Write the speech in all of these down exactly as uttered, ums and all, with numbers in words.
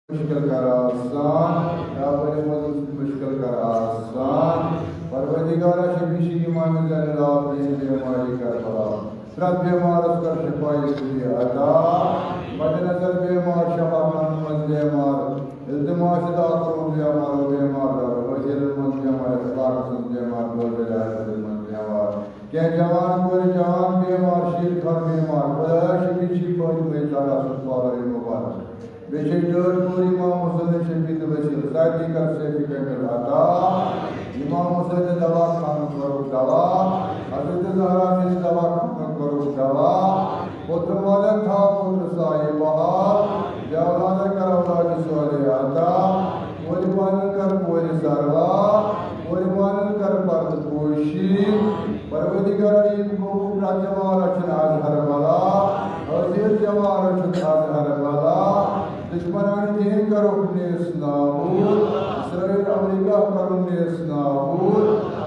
مشکل کر آسان، رابر مدد مشکل کر آسان۔ پروردگارا، شفیع شیخ امام زین العابدین بیماری کربلا، ترٛٹھ بیمارس کر شفای کلی عطا۔ مد نظر بیمار، شفا خانن منٛز بیمار، التماس ادا کرو بیمار و بیمار دار، وزیرن منٛز بیمار، اخلاقس منٛز بیمار، بولبیل حیاتن منٛز بیمار، کینٛہہ جوان کورِ جوان بیمار، شیٖر خان بیمار، خدایا شفیع شیخ فاطمہ زہرا سُنٛد پالر مبارک۔ بیٚیہِ چھِ ٹٲٹھۍ پوٗرۍ امام حسین شفیع تہٕ وسیٖل سارنٕے کر صحت کامل عطا۔ امام حسین دوا خانُک کَرُکھ دوا، حضرت زہرا سٕنٛدِ دوا خانُک کَرُکھ دوا۔ پوترٕ والٮ۪ن تھاو پوترٕ سایہِ بحال، بے اولادن کر اولاد صالح عطا۔ کورِ والٮ۪ن کر کورِ سروا، کورِ والٮ۪ن کر پردٕ پوشی۔ پروردگار، یِم گوٚو پرٛٮ۪تھ جماعت رچھن از ہر بلا، حٲضِر جماعت رچھن از ہر بلا۔ دشمنان دین کرُکھ نیس نابود، اسرائیل امریکہ کرُن نیس نابود،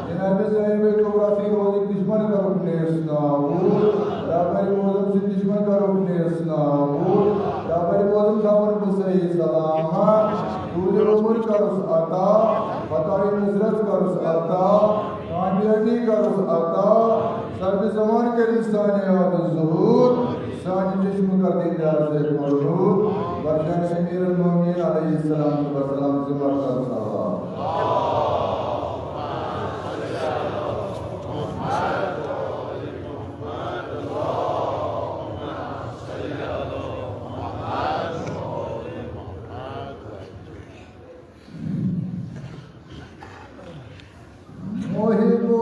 جناب زین بیت اللہ سی روزی دشمن کرُکھ نیس نابود، رابر موزم سی دشمن کرُکھ نیس نابود، رابر موزم تھاون بسائی سلامت، طول عمر کرُس عطا، فتح نصرت کرُس عطا، کامیابی کرُس عطا، سرد زمان کر انسان یاد ظہور، سانہِ چشمہٕ کر دین دار سے مولود، برشان امیر المومنین علیہ السلام والسلام ذمہ دار صاحب۔ محبو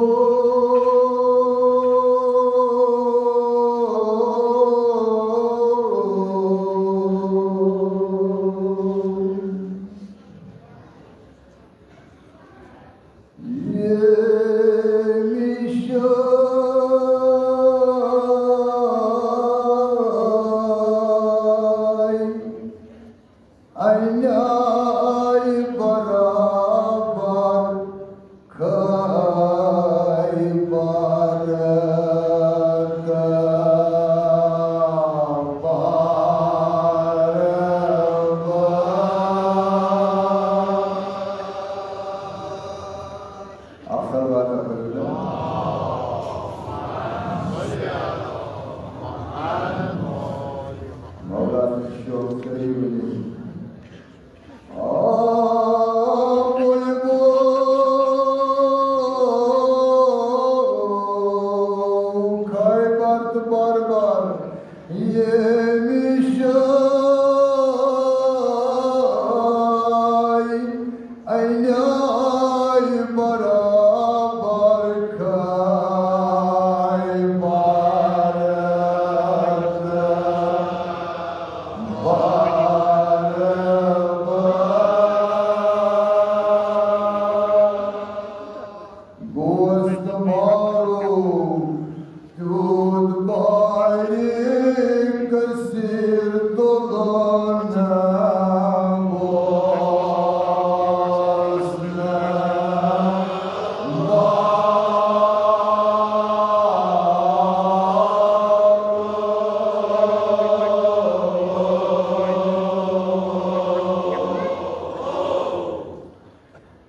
ییٚمہِ جایہِ انیاے برابر کھے برابر۔ اکھ صلوات پٔرِو۔ مولا سٕنٛدِ شوق سۭتۍ ؤنِو۔ آ بلبل خیبر تہٕ بربر ییٚمہِ جایہِ انیاے برابر کھے برابر۔ گوٚژھ نہٕ مارو تیوٗت بارِ کثیٖر تُلُن گوٚژھ نہٕ مارو۔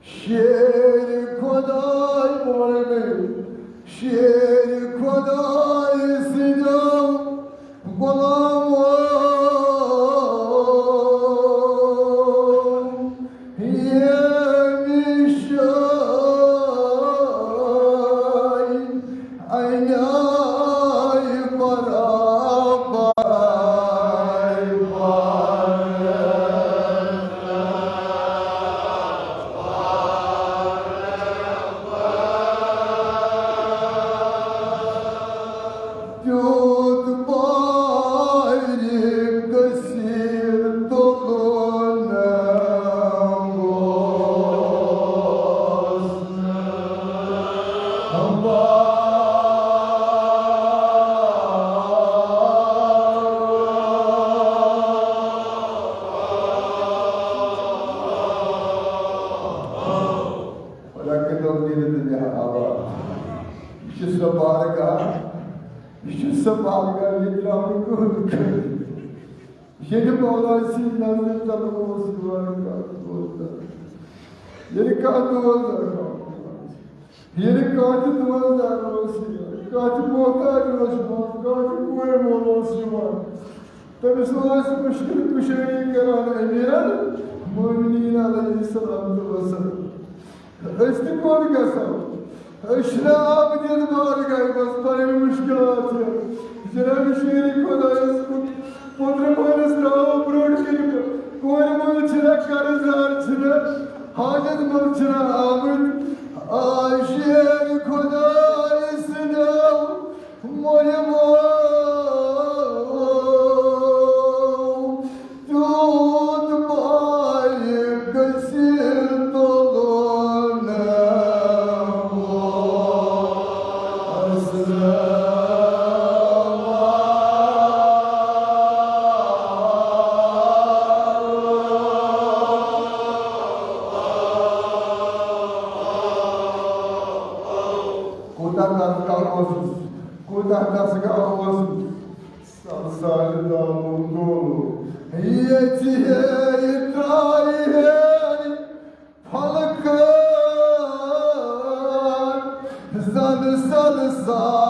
شیرِ خۄداے ووٚن مےٚ، شیرِ خۄداے سٕنٛدیو غلامو، ییٚمہِ جایہِ انیاے برابر۔ تیوٗت بارِ کثیٖر تُلُن گوٚژھ نہٕ۔ خدا کٔرۍتو دِلہِ دُنیا آباد۔ یہِ چھِ سۄ بارگاہ، یہِ چھِ سۄ بارگاہ، ییٚتہِ درٛاو نہٕ کٕہٕنۍ کھٔلۍ۔ یہِ ییٚلہِ مولا سٕنٛدِ نظرِ تَل اوس یِوان کانٛہہ دوزخ، ییٚلہِ کانٛہہ دوزخ آو، ییٚلہِ کانٛہہ تہِ دوزخ اوس یِوان، کانٛہہ تہِ محتاج اوس یِوان، کانٛہہ تہِ کورِ مول اوس یِوان، تٔمِس اوس مُشکِل کُشٲیی کران امیر المومنین علیہ الصلوۃ والسلام۔ أسۍ تہِ کوٚت گژھو؟ أسۍ چھِنہ آمٕتۍ یَتھ بارگاہہِ منٛز پنٕنۍ مُشکِلات ہٮ۪تھ؟ جناب شیرِ خۄدایَس کُن، پوٚترٕ مٲلِس ترٛاوو برٛونٛٹھ کَنہِ، کورِ مٲلۍ چھِنہ، قرض دار چھِنہ، حاجت منٛد چھِنہ آمٕتۍ؟ آ شیرِ خۄدایہِ سٕنٛدیو مۄیمو تیوٗت بایہِ کثیٖر تُلُن۔ کوٗتاہ کَتھ کَرو اوسُس، کوٗتاہ کَتھ کَرو اوسُس۔ سلسال دالو دولو، ییٚتہِ ہے ترٛایہِ ہے پھلکہٕ زَن سلسال۔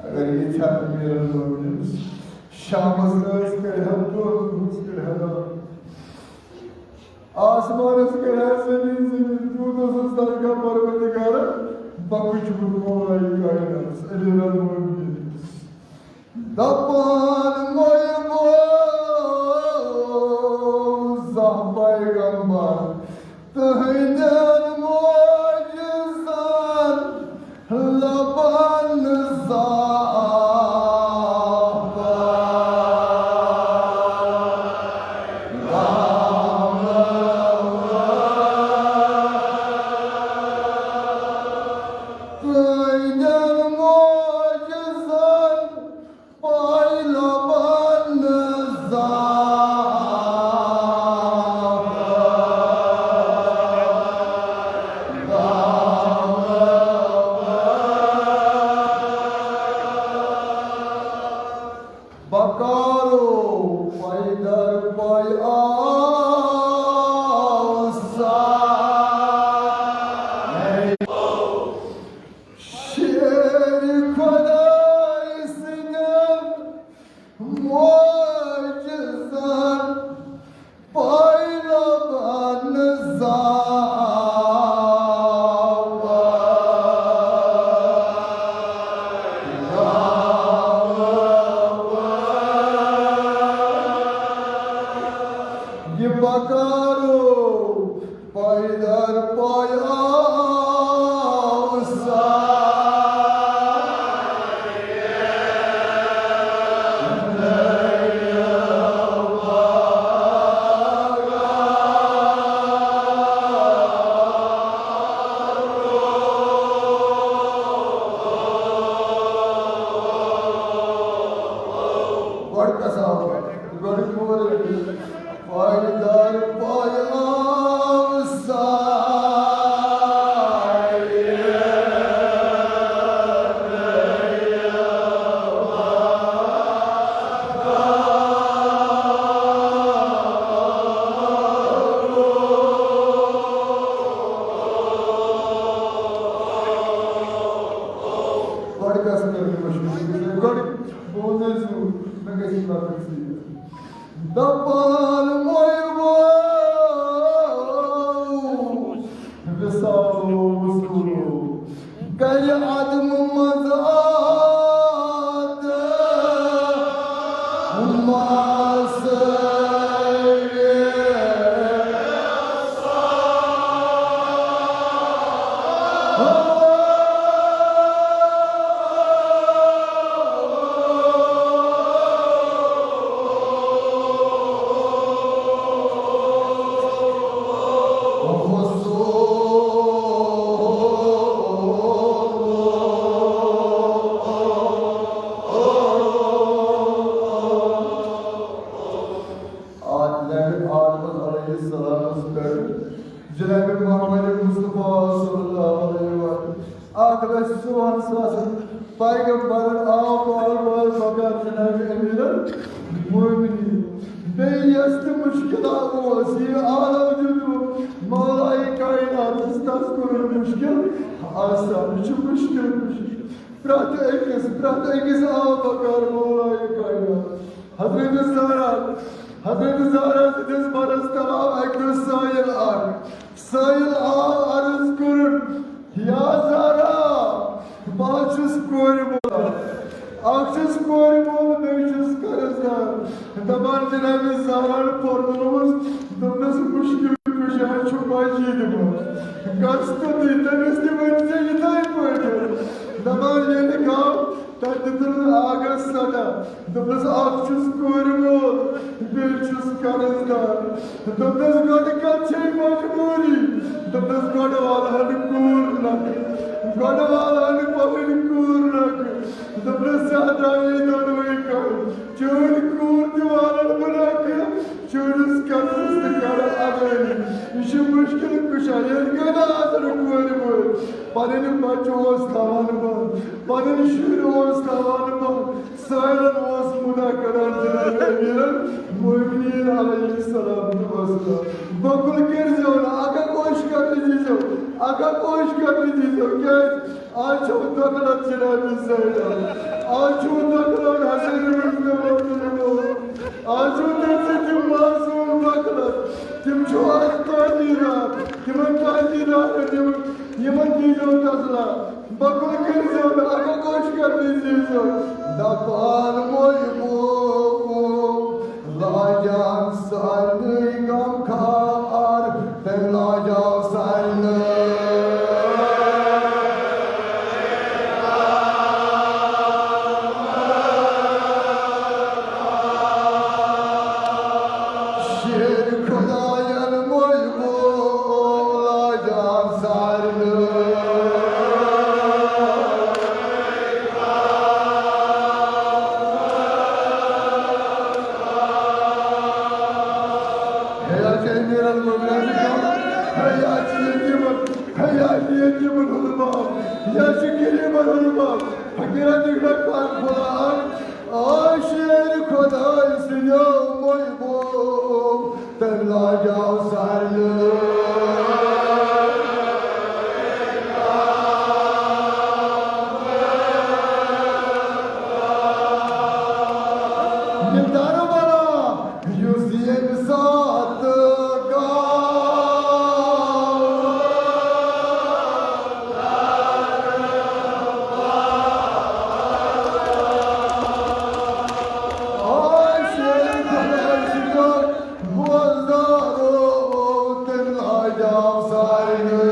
اگر ییٚتہِ ہا أمیٖرن ووٚن أمِس، شامس ٲسۍ کڑِ ہا دۄہ، دۄہس کڑِ ہا راتھ۔ آسمانس کڑِ ہا زٔمیٖن، زٔمیٖن تیوٗت اوسُس درگاہ پروردگارن، بخشوُن مولایہِ کائناتس، امیٖرن ووٚن أمِس۔ دپان مۄیہِ گوٚو زانٛہہ پیغمبر تٕہٕنٛدٮ۪ن معجزن لبن زانٛہہ۔ تٕہٕنٛدٮ۪ن معجزن پہلوان زانٛہہ۔ بکارو پیدر پای آو سا۔ شیر خدای سٕنٛدٮ۪ن معجزن پہلوان زاوا۔ یہِ بکارو پیدر پای آو سا۔ گۄڈٕ کَس آو؟ گۄڈٕ کور؟ پایدار پایان سایہِ۔ گۄڈٕ کَس کٔر مےٚ مٔشِد؟ گۄڈٕ بہٕ وَنہٕ حظ یہِ، مےٚ گژھِ یہِ لۄکٕٹ ژیٖر۔ دپان مۄیہِ وو وِصالو وصوٗلو، گرِ عدم منٛز آد ماسہٕ۔ السلام پٮ۪ٹھ جناب محمد مصطفیٰ صلی اللہ علیہ وسلم اکھ لچھ ژُوُہن ساسن پیغمبرن آو بار بار مگر جناب امیر المومنین۔ بیٚیہِ یۄس تہِ مُشکلات اوس، یہِ عالم دیُت مولائے کائناتس، تس کوٚرُن مُشکل آسان۔ یہِ چھُ مُشکل، مُشکل۔ پرٛٮ۪تھ أکِس، پرٛٮ۪تھ أکِس آو بکار مولائے کائنات۔ حضرت زہرا، حضرت زہرا دِژ برس تمام اکہِ دۄہ سٲیِل اکھ۔ سٲیِل آو عرض کوٚرُن، یا زہرا، بہٕ حظ چھُس کورِ مول۔ اکھ چھُس کورِ مول، بیٚیہِ چھُس قرض دار۔ دپان جناب زہرا فرمووُس، دوٚپنس مُشکل کُشا چھُ بچی دِوان۔ گژھ توٚتُے، تٔمِس تہِ ؤنۍ زِ یِتھَے پٲٹھۍ۔ دپان ییٚلہِ گوٚو، تَتہِ دِتُن آگس صدا۔ دوٚپنس، اکھ چھُس کورِ مول، بیٚیہِ چھُس قرض دار۔ دوٚپنس، گۄڈٕ کتھ چھے مجبوٗری؟ دوٚپنس، گۄڈٕ والہٕ ہن کوٗر نکھٕ، گۄڈٕ والہٕ ہن پنٕنۍ کوٗر نکھٕ۔ دوٚپنس، ژےٚ ہٹاوے دۄنوَے کامہِ، چٲنۍ کوٗر تہِ والن بہٕ نکھٕ، چٲنِس قرضس تہِ کرٕ ادٲیی۔ یہِ چھُ مُشکل کُشا، ییٚلہِ گٔے نہٕ آسان کورِ مٲلۍ، پنٕنۍ بچہِ اوس تھاوان بنٛد، پنٕنۍ شُرۍ اوس تھاوان بنٛد۔ سٲیِلن اوس مُدعا کران جناب امیر المومنین علیہ الصلوۃ والسلام۔ بۄکُل کٔرۍزیو نہٕ، اکھ اکھ اوش کرنہٕ دیٖزیو، اکھ اکھ اوش کرنہٕ دیٖزیو۔ کیازِ؟ آز چھُ دۄکلت جناب سٲیِل، آز چھُ دۄکلت حسن رضی اللہ عنہ، آز چھُ تٔمۍ سٕنٛدۍ تِم معصوم دۄکلت، تِم چھُ آز تعمیٖرات، تِمن تعمیٖراتن یِمن، یِمن دیٖزیو تسلا۔ بۄکُل کٔرۍزیو نہٕ، اکھ اکھ اوش کرنہٕ دیٖزیو۔ دپان محبوب لاجان سارنٕے غم خار، تٔمۍ لاجاو سارنٕے۔ شیر خداین محبوب لاجان سارنٕے۔ ہے، یا چھِ امیر المومنین، ہے، یا چھِ یتیمن، ہے، یا چھِ یتیمن ہُنٛد مال، یا چھِ غریبن ہُنٛد مال۔ فقیرن دِکھ نہ کتھ بُلاوان۔ آ شیر خداے سٕنٛدیو محبوب، تٔمۍ لاجاو سارنٕے۔ یہِ دربار یُس ییٚمہِ ساتہٕ گاو۔ آے شیر خۄداے سٕنٛدیو بوزدارو، تٔمۍ لاجاو سارنٕے۔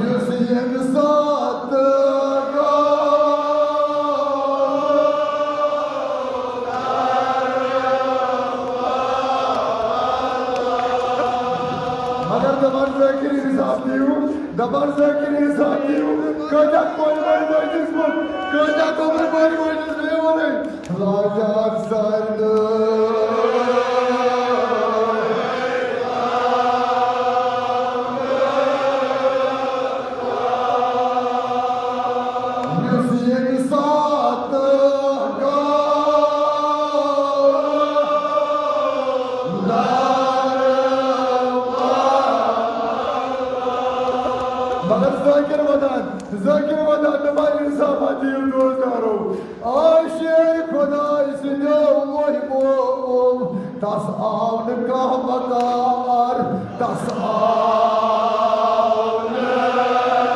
یُس ییٚمہِ ساتہٕ گوٚو۔ مگر دپان ذٲکر انصاف دِیِو، دپان ذٲکر انصاف دِیِو، کۭتیاہ کورِ مٲلۍ بٲجِس منٛز، کۭتیاہ کورِ مٲلۍ بٲجِس مےٚ وَنٕے۔ لاجان سارنٕے۔ یُس ییٚمہِ ساتہٕ گوٚو۔ مگر ذٲکر ودان، ذٲکر ودان، دپان انصافا دِیِو دوستارو۔ آ شیر خۄداے سٕنٛدیو محبوب، تس آو نہٕ کانٛہہ بکار، تس آو نہٕ کانٛہہ بکار۔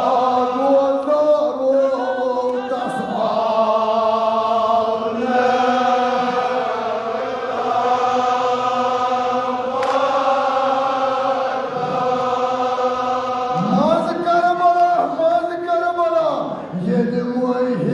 آ دوستارو، تس آو نہٕ منٛز کربلا، منٛز کربلا، ییٚلہِ مُہِم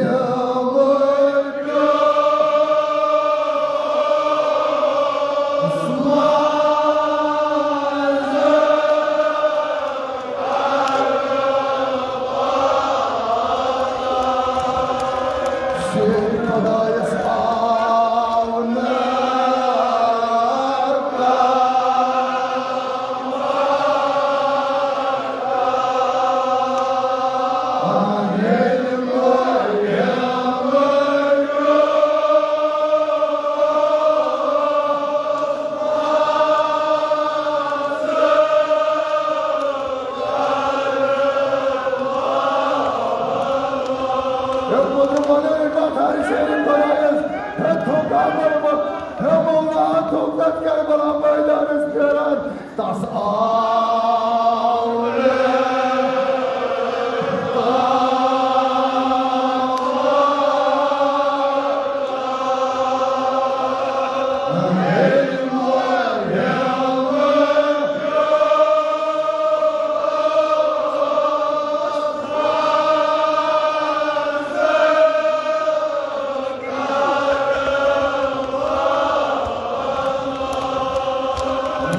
تھوٚو تَتھ کربلا مٲدانَس پھیران۔ تَس آو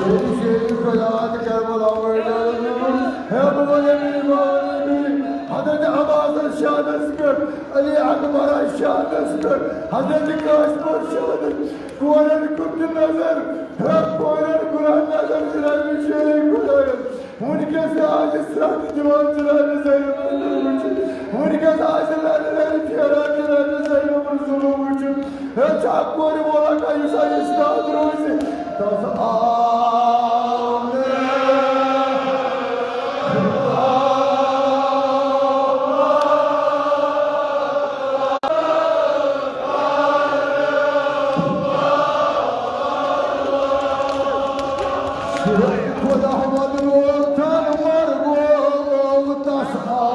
میٲنۍ شیرِ خۄدا تہٕ کربلا مٲدانَس منٛز۔ ہے بہٕ وَنہٕ أمیٖن، بہٕ وَنہٕ أمیٖن۔ حضرت عباسَس شانَس پٮ۪ٹھ، علی اکبرَس شانَس پٮ۪ٹھ، حضرت قاسمَس شانَس، کورٮ۪ن کُن تہِ نظر، ہے کورٮ۪ن کُن نظر، جناب شیرِ خۄدایَس۔ وٕنکیٚس تہِ آسہِ سرٛٹھ دِوان جناب زینب رسول وٕچھِتھ۔ وٕنکیٚس آسہِ لَرِ لَرِ پھیران جناب زینب رسول وٕچھِتھ۔ ہے، چھا کورِ وولا کا یُس آسہِ استاد روزِ؟ تَس آو نہٕ۔ خدا وَدُن وول تَن مَرگ وول تَس آو۔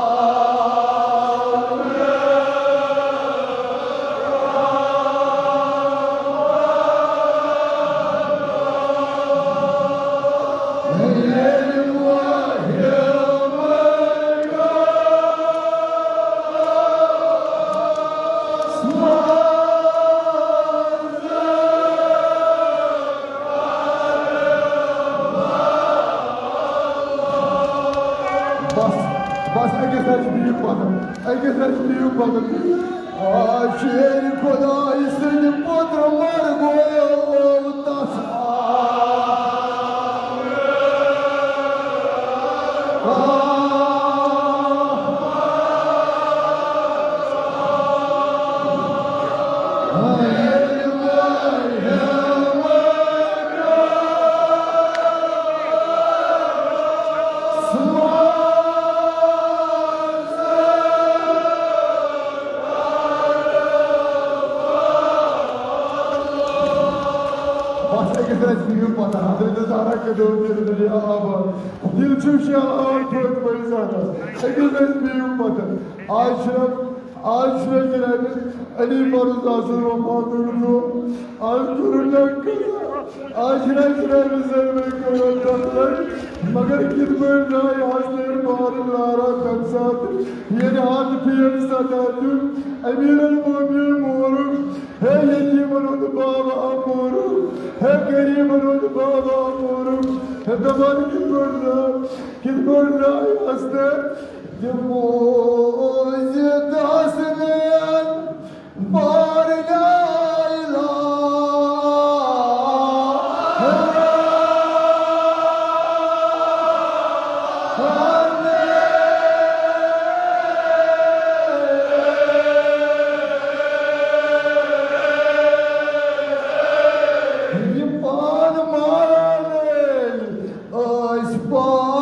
بس، بس، أکِس لَٹہِ بِہِو پَتہٕ، أکِس لَٹہِ بِہِو پَتہٕ۔ آ، شیرِ خۄدایہِ سٕنٛدِ پُترٕ مَرگویو تَس۔ آ، آ۔ بس أکِس لَٹہِ بِہِو پَتہٕ، حضرت زہرا کٔدٕل دِل دُنیا آباد۔ دِل چھُ شیلان فاطمہ زہرا۔ أکِس لَٹہِ بِہِو پَتہٕ۔ آز چھِنہٕ، آز چھِنہٕ جناب علی مرتضیٰ سُنٛد وفات گوٚمُت۔ آز کوٚرُن نہ قضا۔ آز چھِنہٕ جناب زینب کوٚرُن قتل۔ مگر کِتھ پٲٹھۍ درٛاے حسنین بار لارا تَمہِ ساتہٕ، ییٚلہِ حضرت پھیرِ صدا دیُن، امیر المومنین مورُکھ۔ ہے یتیمن ہُنٛد بابا مورُکھ، ہے غریبن ہُنٛد بابا مورُکھ۔ ہے دپان کِتھ پٲٹھۍ درٛاو، کِتھ پٲٹھۍ درٛاے حسنین؟ تِمو زِد حسنین بار لا الہ یہِ پان ماران ٲسۍ پان۔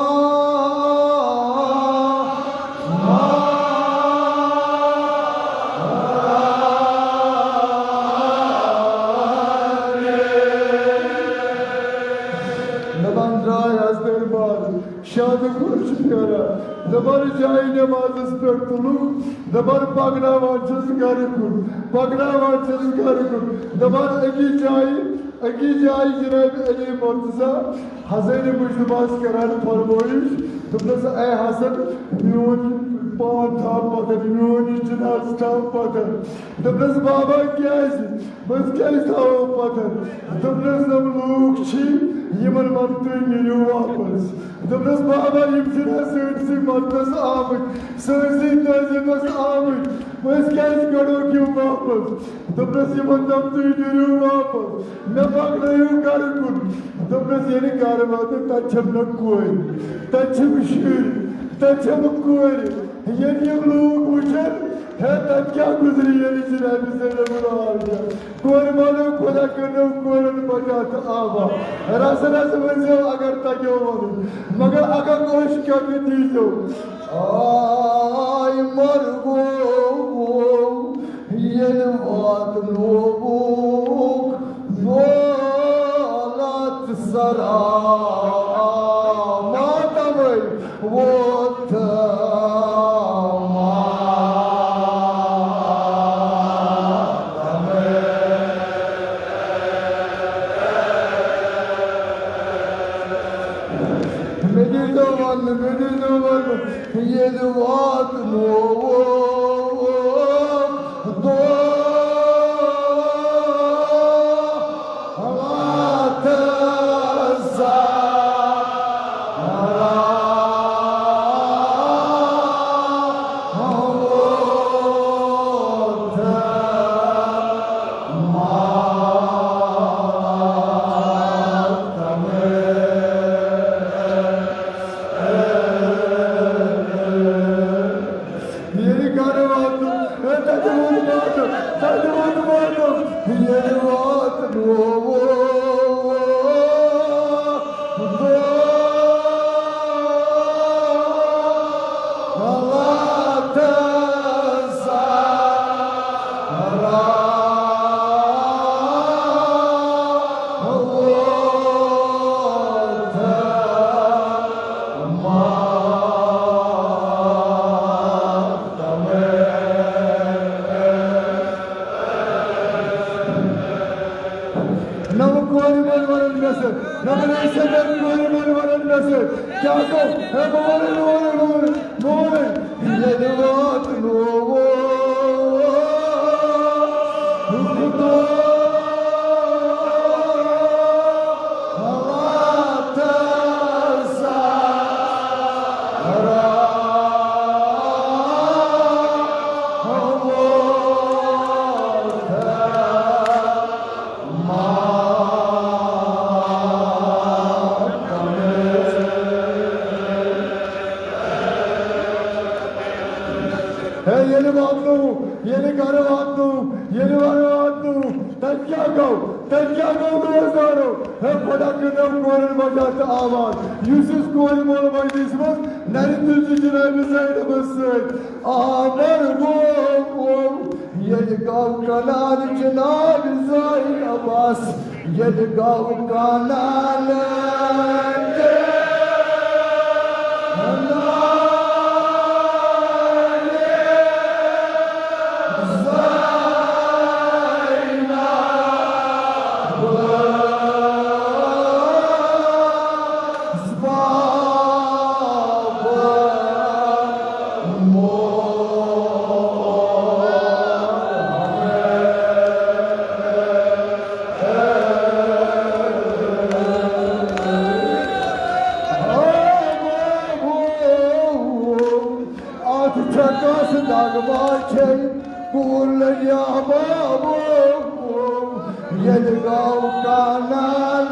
دپان درٛاے حضرت بار۔ شادٕ گوٚو چھُ پھیران۔ دپان جایہِ نمازس پٮ۪ٹھ تُلُکھ۔ دپان پکناوان چھِس گرٕ کُن، پکناوان چھِس گرٕ کُن۔ دپان أکِس جایہِ، أکِس جایہِ جناب علی مرتضیٰ حسین مجتبیٰ ہس کران فرمٲیش۔ دوٚپنس، اے حسن، میون پان تھاو پتھر، میون یہِ جنازٕ تھاو پتھر۔ دوٚپنس، بابا کیازِ؟ بہٕ کیازِ تھاوو پتھر؟ دوٚپنس، یِم لوٗکھ چھِ، یِمن وَن تُہۍ نیٖرِو واپس۔ دوٚپنس، بابا، یِم چھِنہ سٲنۍسٕے مددس آمٕتۍ، سٲنۍسٕے تعزیتس آمٕتۍ، أسۍ کیازِ کڑوکھ یِم واپس؟ دوٚپنس، یِمن دَپ تُہۍ نیٖرِو واپس، مےٚ پکنٲیِو گرٕ کُن۔ دوٚپنس، ییٚلہِ گرٕ واتہٕ، تتہِ چھَم نہ کورِ، تتہِ چھِم شُرۍ، تتہِ چھَم کورِ۔ ییٚلہِ یِم لوٗکھ وٕچھن، ہے، تتہِ کیٛاہ گُزری ییٚلہِ جنابِ زینب العالمین؟ کورِ والو خۄدا کٔرِو کورٮ۪ن پٹھا تہٕ آبا۔ رس رس ؤنۍزیو اگر تگیو ونُن، مگر اگر اوش کتہِ دیٖزیو۔ آے مرگو ییٚلہِ واتنووُکھ دۄہ۔ سرا ماتمے ووت ماتمے۔ مےٚ دیٖتو وننہٕ، مےٚ دیٖتو وننہٕ، ییٚلہِ واتنووُکھ دۄہ۔ ییٚلہِ گرٕ واتُن، ہے، تَتہِ ووت واتُن، تَتہِ ووت واتُن، ییٚلہِ واتنووُکھ دۄہ، غلط سارا ووت۔ نہ کورِ مٔلۍ وَنن مےٚ سۭتۍ، نہ بہٕ نَے چھَس نہ کورِ مٔلۍ وَنن مےٚ سۭتۍ۔ کیٛاہ گوٚو؟ ہے، بہٕ وَنَے، بہٕ وَنَے، بہٕ وَنَے، بہٕ وَنَے۔ ییٚلہِ واتنووُکھ دۄہ، ہے، ییٚلہِ واتنوو، ییٚلہِ گرٕ واتنوو، ییٚلہِ گرٕ واتنوو، تَتہِ کیٛاہ گوٚو؟ تَتہِ کیٛاہ گوٚو دوستانو؟ ہے، خۄدا کٔرۍتو کورٮ۪ن بچا تہٕ آباد۔ یُس یُس کورِ مول مجلس منٛز نرِ تُلہِ تہٕ جنابِ زینبس سۭتۍ آمر گوٚو، ییٚلہِ گوٚو کنان جنابِ زینبس۔ ییٚلہِ گوٚو کنعان تہٕ اَتھ چھےٚ کَس دَگ ما چھے کوٗر لٔجیا بابو؟ ییٚلہِ گوٚو کانان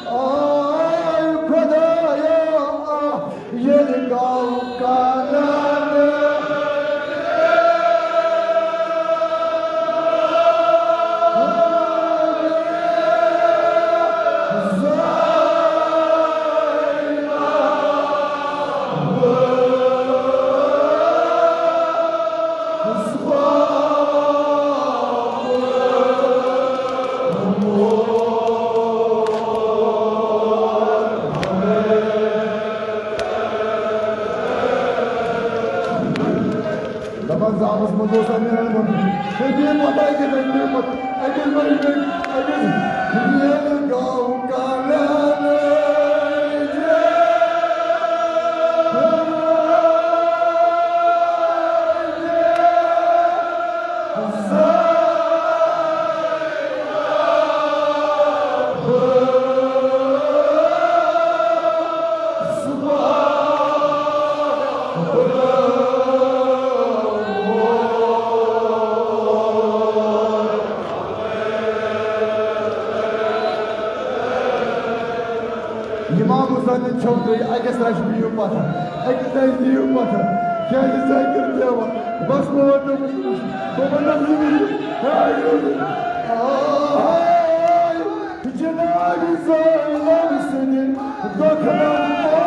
آے خۄدایا، ییٚلہِ گوٚو کانان ہے، بیٚیہِ پَتہٕ اَکہِ لَٹہِ، بیٚیہِ پَتہٕ اَکہِ لَٹہِ، اَکہِ لَٹہِ، ییٚلہِ گاو کَران۔ امام حسین چھو تُہۍ أکِس رَشہِ بِہِو پَتھَر، أکِس رَشہِ بِہِو پَتھَر، کیٛازِ ژےٚ کٔرٕتھ مےٚ وَ-، بَس بہٕ وَنہٕ تٔمِس، بہٕ وَنہٕ تٔمِس، ہے، جناب زینب سٕنٛدِ دۄکھٕ نمبر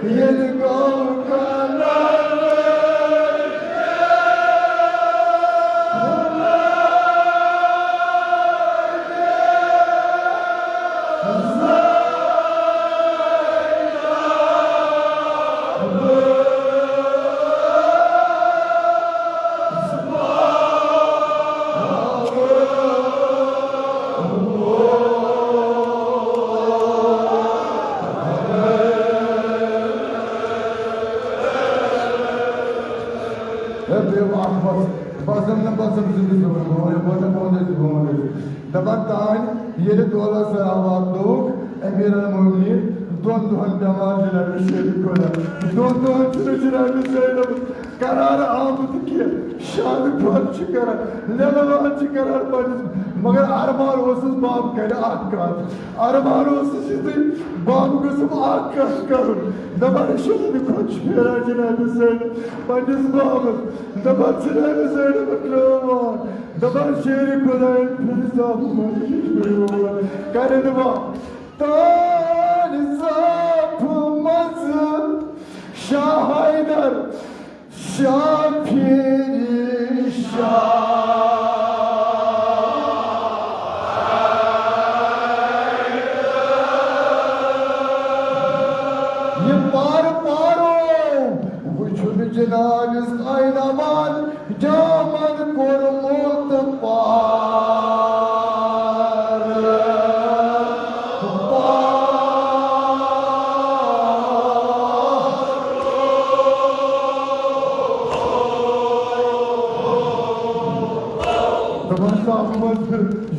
ییٚلہِ گوٚو قلم۔ ہے، بیٚیہِ اکھ بس، بس نہٕ، بس نہٕ زِندٕ زِندٕ بہٕ وَنہٕ، بہٕ وَنہٕ، بہٕ وَنہٕ، بہٕ وَنہٕ۔ دَپان تانۍ ییٚلہِ دولت سرا واتنووُکھ امیر المومنین دۄن دۄہن بٮ۪مار جناب شیخ خدا، دۄن دۄہن چھُنہٕ جناب زینب قرار آمُت کینٛہہ، شانہٕ پھر چھِ کران، لٮ۪لہٕ وان چھِ کران پننِس، مگر ارمان اوسُس باب کرِ اکھ کتھ، ارمان اوسُس یہِ تُہۍ باب گوٚژھُم اکھ کتھ کرُن، دپان شانہٕ پھر چھِ پھیران جناب زینب پننِس بابس، دپان جناب زینب ترٲوان، دپان شیرِ خداین پھِرِ صاف منٛز کرن وا تان صاف منٛز شاہ حیدر شاہ پھیری شاہ۔ یہِ پار پارو وٕچھُن جناب عینوان جامن کوٚرمُت پار۔ دپان صاحب،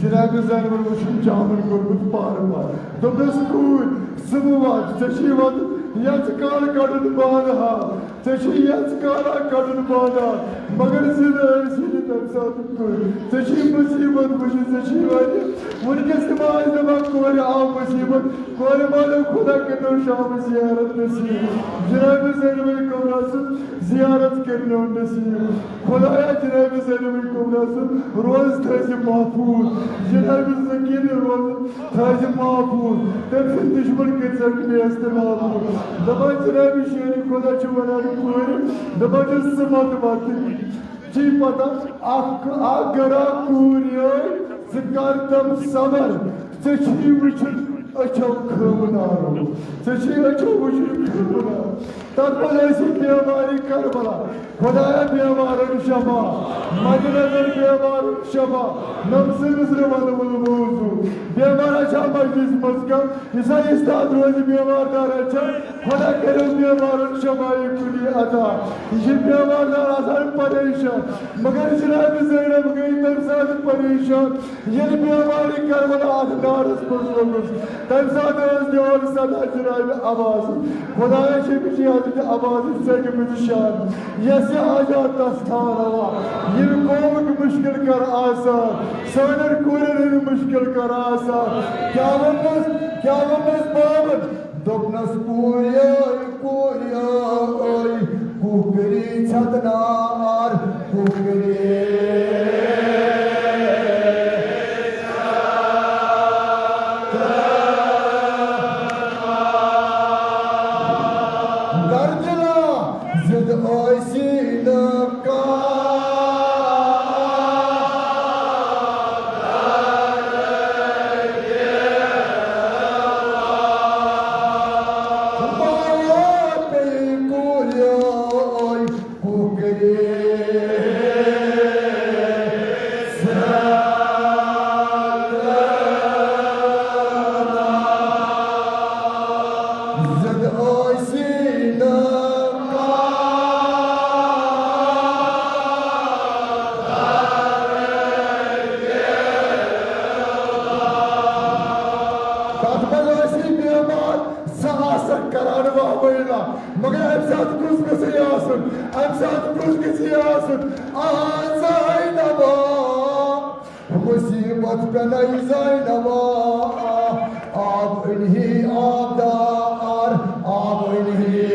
جناب زینبن وٕچھُن جامن کوٚرمُت پار پار۔ دوٚپنس، کوٗر، ژٕ مہٕ وات، ژےٚ چھُے واتُن یژھ کال کڑُن بانہٕ ہا، ژےٚ چھُے یژھ کال کڑُن بانہٕ ہا، مگر زِندٕ ٲسی نہٕ تمہِ ساتہٕ کوٗر۔ ژےٚ چھُے مُصیبت وٕچھِتھ، ژےٚ چھُے واریاہ۔ وٕنکیٚس تہِ ما آسہِ دپان، کورِ آو مُصیبت، کورِ مانیو خدا کٔرنو شام زیارت نصیب۔ جناب زینب کبریٰ سٕنٛز زیارت کٔرنو نصیب۔ خدایا جناب زینب کبریٰ سُنٛد روز تھٲیزِ محفوظ۔ جناب سکیٖن روز تھٲیزِ محفوظ۔ تٔمۍ سٕنٛدۍ دُشمن کٔرۍ زٮ۪کھ نیست نابود۔ دپان جناب شیرِ خدا چھُ ونان کورِ، دپان چھُ ژٕ مت وتھ۔ چی پتہ اکھ اکھ گرا کوٗرۍ ٲے، ژٕ کر تم صبر۔ ژےٚ چھی وٕچھُن أچھو خٲمہٕ نارو، ژےٚ چھی أچھو وٕچھُن خٲمہٕ نارو۔ تتھ منٛز ٲسی بیمارِ کربلا، خدایا بیمارن شفا، مدِ نظر بیمارن شفا، نفسہٕ نظرِ ونہٕ وُل موضوع۔ بیمار چھا مجلس منٛز کانٛہہ، یُس ہا استاد روزِ بیمار دار چھا، خدا کٔرِو بیمارن شفا کُلی عطا۔ یہِ چھِ بیمار دار آسان پریشان، مگر جناب زینب گٔے تمہِ ساتہٕ پریشان۔ ییٚلہِ بیمارِ کربلا اتھ نارس منٛز لوٚگُس، تمہِ ساتہٕ ٲس دِوان صدا جناب عباس۔ خدایا چھِ أمِس یہِ حضرت عباس ژٔٹمٕژ شان۔ یس یہِ حاجات تس تھاو روا۔ ییٚمہِ قومٕکۍ مُشکل کر آسان۔ سانٮ۪ن کورٮ۪ن ہٕنٛدۍ مُشکل کر آسان۔ کیٛاہ ووٚننس، کیٛاہ ووٚننس بابن؟ دوٚپنس کوریٲے، کوریٲے، کُکری ژھٮ۪تہٕ نار، کُکری۔ گردِلا زِد ٲسی نہٕ کانٛہہ۔ بایا پیٚیہِ کوریٲے کُکرِ۔ مگر اَمہِ ساتہٕ کُس گژھِ یہِ آسُن؟ اَمہِ ساتہٕ کُس گژھِ یہِ آسُن؟ آ زینبا، مُصیٖبت پٮ۪نَے زینبا، آب أنۍ ہے آبدار، آب أنۍ ہے۔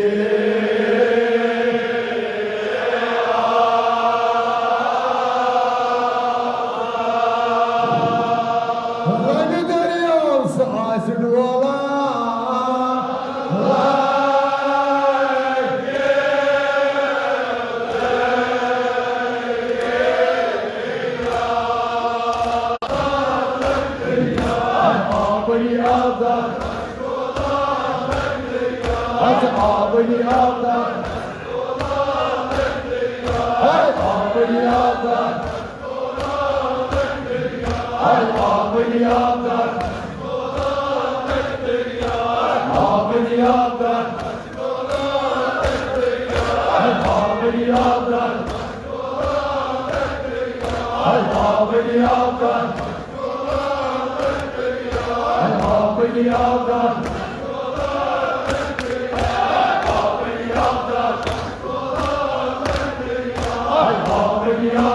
رنہِ دٔریاو سُہ آسہِ ڈولان۔ آبٕنی آبدار۔ اَتھ آبٕنی آبدار۔ ہے آبٕنی آبدار۔ ہے آبٕنی آبدار۔ آبٕنی آبدار۔ ہے آبٕنی آبدار۔ ہے آبٕنی آبدار۔ ہے آبٕنی آبدار۔